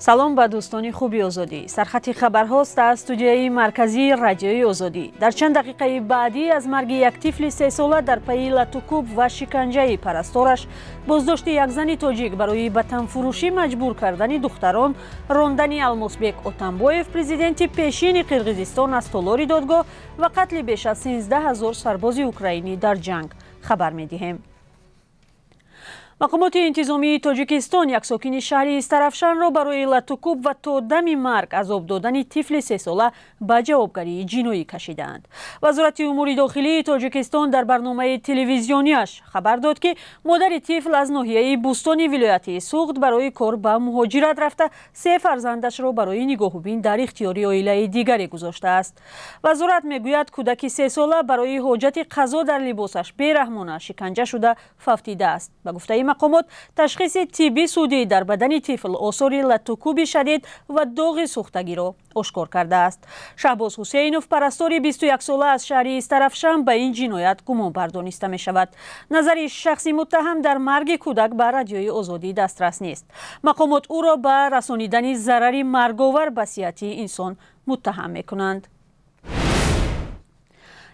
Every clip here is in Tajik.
Салом ба дӯстони хуби Озодӣ. Сархати хабарҳост аз студияи марказии радиои Озодӣ. Дар чанд дақиқаи баъдӣ аз марги як тифли сесола дар пайи латукӯб ва шиканҷаи парастораш, боздошти як зани тоҷик барои ба танфурӯшӣ маҷбур кардани духтарон, рондани Алмосбек Отамбоев, президенти пешини Қирғизистон аз толори додгоҳ ва қатли беш аз 13 0 сарбози украинӣ дар ҷанг хабар медиҳем. Мақомоти интизомии Тоҷикистон як сокини шаҳри Истарафшанро барои латукӯб ва то дами марг азоб додани тифли сесола ба ҷавобгарии ҷиноӣ кашидаанд. Вазорати умури дохилии Тоҷикистон дар барномаи телевизиониаш хабар дод, ки модари тифл аз ноҳияи Бӯстони вилояти Суғд барои кор ба муҳоҷират рафта, се фарзандашро барои нигоҳубин дар ихтиёри оилаи дигаре гузоштааст. Вазорат мегӯяд, кӯдаки сесола барои ҳоҷати қазо дар либосаш бераҳмона шиканҷа шуда фавтидааст. Ба гуфтаи мақомот, ташхиси тиббӣ судӣ дар бадани тифл осори латукӯби шадид ва доғи сӯхтагиро ошкор кардааст. Шаҳбоз Ҳусейнов, парастори 21-сола аз шаҳри Истарафшан, ба ин ҷиноят гумонбар дониста мешавад. Назари шахси муттаҳам дар марги кӯдак ба радиои Озодӣ дастрас нест. Мақомот ӯро ба расонидани зарари марговар ба сиҳати инсон муттаҳам мекунанд.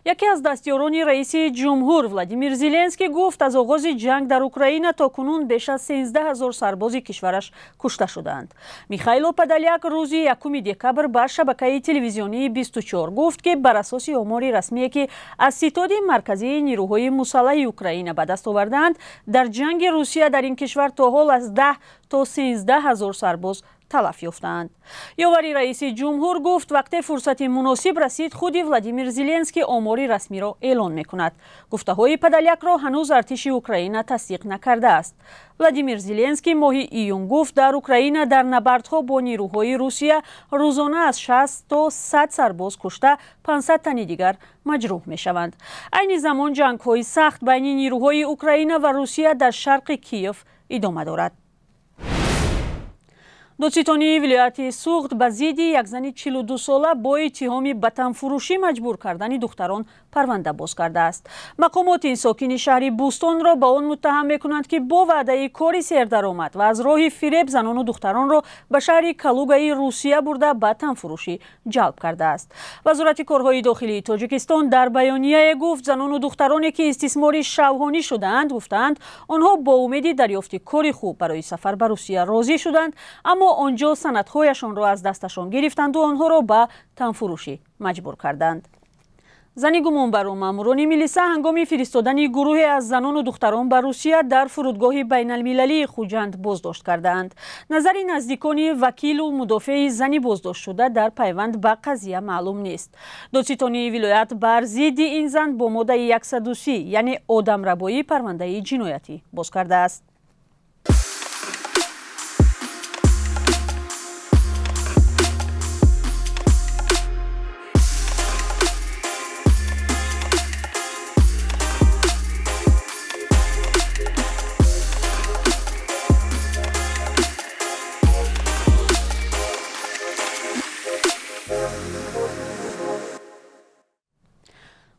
Яке аз дастёрони раиси ҷумҳур Владимир Зеленский гуфт, аз оғози ҷанг дар Украина то кунун беш аз 13 0 сарбози кишвараш кушта шудаанд. Михайло Подоляк рӯзи 1 декабр ба шабакаи телевизионии 24 гуфт, ки бар асоси омори расмие, ки аз ситоди марказии нирӯҳои мусаллаҳи Украина ба даст овардаанд, дар ҷанги Русия дар ин кишвар то ҳол аз 10 то 13 0 сарбоз талаф ёфтаанд. Ёвари раиси ҷумҳур гуфт, вақте фурсати муносиб расид, худи Владимир Зеленский омори расмиро эълон мекунад. Гуфтаҳои Подолякро ҳанӯз артиши Украина тасдиқ накардааст. Владимир Зеленский моҳи июн гуфт, дар Украина дар набардҳо бо нирӯҳои Русия рӯзона аз 60 то 100 сарбоз кушта, 500 тани дигар маҷрӯҳ мешаванд. Айни замон ҷангҳои сахт байни нирӯҳои Украина ва Русия дар шарқи Киев идома дорад. Додситонии вилояти Суғд ба зидди як зани 42-сола бо иттиҳоми ба танфурӯшӣ маҷбур кардани духтарон парванда боз кардааст. Мақомоти ин сокини шаҳри Бӯстонро ба он муттаҳам мекунанд, ки бо ваъдаи кори сердаромад ва аз роҳи фиреб занону духтаронро ба шаҳри Калугаи Русия бурда ба танфурӯшӣ ҷалб кардааст. Вазорати корҳои дохилии Тоҷикистон дар баёнияе гуфт, занону духтароне ки истисмори шавҳонӣ шудаанд, гуфтаанд, онҳо бо умеди дарёфти кори хуб барои сафар ба Русия розӣ шуданд, аммо онҷо санадҳояшонро аз дасташон гирифтанду онҳоро ба танфурӯшӣ маҷбур карданд. Зани гумонбару маъмурони милиса ҳангоми фиристодани гурӯҳе аз занону духтарон ба Русия дар фурудгоҳи байналмилалии Хуҷанд боздошт кардаанд. Назари наздикони вакилу мудофеи зани боздоштшуда дар пайванд ба қазия маълум нест. Додситонии вилоят бар зидди ин зан бо моддаи 130, яъне одамрабоӣ, парвандаи ҷиноятӣ боз кардааст.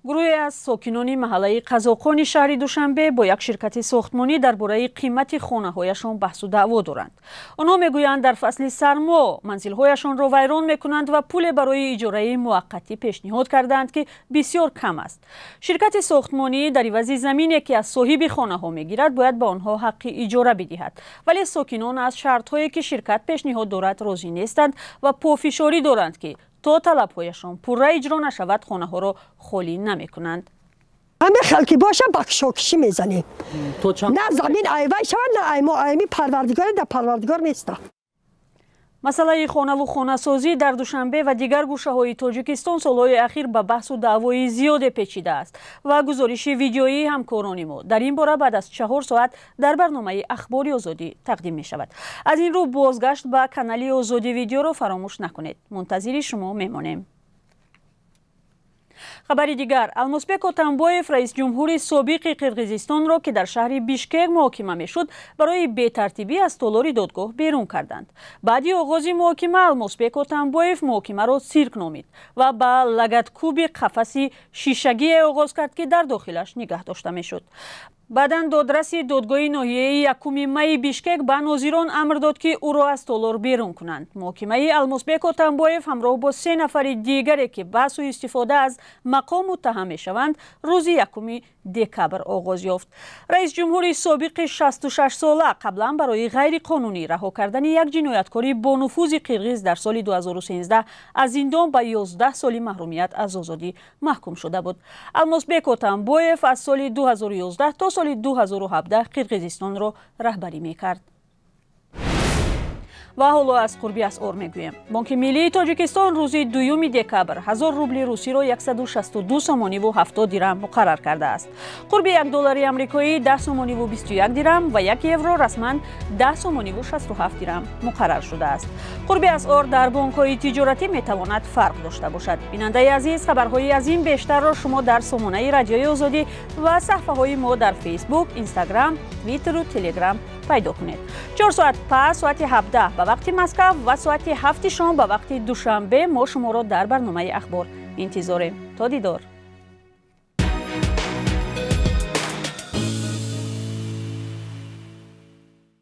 Гурӯҳе аз сокинони маҳаллаи Қазоқони шаҳри Душанбе бо як ширкати сохтмонӣ дар бораи қимати хонаҳояшон баҳсу даъво доранд. Онҳо мегӯянд, дар фасли сармо манзилҳояшонро вайрон мекунанд ва пуле барои иҷораи муваққатӣ пешниҳод кардаанд, ки бисёр кам аст. Ширкати сохтмонӣ дар ивази замине, ки аз соҳиби хонаҳо мегирад, бояд ба онҳо ҳаққи иҷора бидиҳад. Вале сокинон аз шартҳое, ки ширкат пешниҳод дорад, розӣ нестанд ва пофишорӣ доранд, ки то талабҳояшон пурра иҷро нашавад, хонаҳоро холӣ намекунанд. Ҳаме халқи боша ба кишокишӣ мезанем. На замин айвай шавад, на аймо айми парвардигор да парвардигор места. Масъалаи хонаву хонасозӣ дар Душанбе ва дигар гӯшаҳои Тоҷикистон солҳои ахир ба баҳсу даъвои зиёде печидааст ва гузориши видеоии ҳамкорони мо дар ин бора баъд аз 4 соат дар барномаи Ахбори Озодӣ тақдим мешавад. Аз ин рӯ бозгашт ба канали Озодӣ видеоро фаромӯш накунед. Мунтазири шумо мемонем. Хабари дигар, Алмосбек Отамбоев, раис ҷумҳури собиқи Қирғизистонро, ки дар шаҳри Бишкек муҳокима мешуд, барои бетартибӣ аз толори додгоҳ берун карданд. Баъди оғози муҳокима Алмосбек Отамбоев муҳокимаро сирк номид ва ба лагаткӯби қафаси шишагие оғоз кард, ки дар дохилаш нигаҳ дошта мешуд. Баъдан додраси додгоҳи ноҳияи якуми майи Бишкек ба нозирон амр дод, ки ӯро аз толор берун кунанд. Муҳокимаи Алмосбек Отамбоев ҳамроҳ бо се нафари дигаре, ки ба сӯистифода аз мақом муттаҳам мешаванд, рӯзи 1 декабр оғоз ёфт. Раис ҷумҳури собиқи 66-сола қаблан барои ғайриқонунӣ раҳо кардани як ҷинояткори бонуфузи қирғиз дар соли 2013 аз зиндон ба 11 соли маҳрумият аз озодӣ маҳкум шуда буд. Алмосбек Отамбоев аз соли 2011 то соли 2017 Қирғизистонро раҳбарӣ мекард. Ва ҳоло аз қурби асъор мегӯем. Бонки миллии Тоҷикистон рӯзи 2 декабр 1000 рубли русиро 162 сомониву 70 дирам муқаррар кардааст. Қурби 1 доллари амрикоӣ 10 сомониву 21 дирам ва 1 евро расман 10 сомониву 67 дирам муқаррар шудааст. Қурби асъор дар бонкҳои тиҷоратӣ метавонад фарқ дошта бошад. Бинандаи азиз, хабарҳои аз ин бештарро шумо дар сомонаи Радиои Озодӣ ва саҳфаҳои мо дар Фейсбук, Инстаграм, Твиттеру Телеграм пайдо кунед. 4 соат пас, соати 17 ба вақти Москав ва соати 7 шом ба вақти Душанбе, мо шуморо дар барномаи ахбор интизорем. То дидор.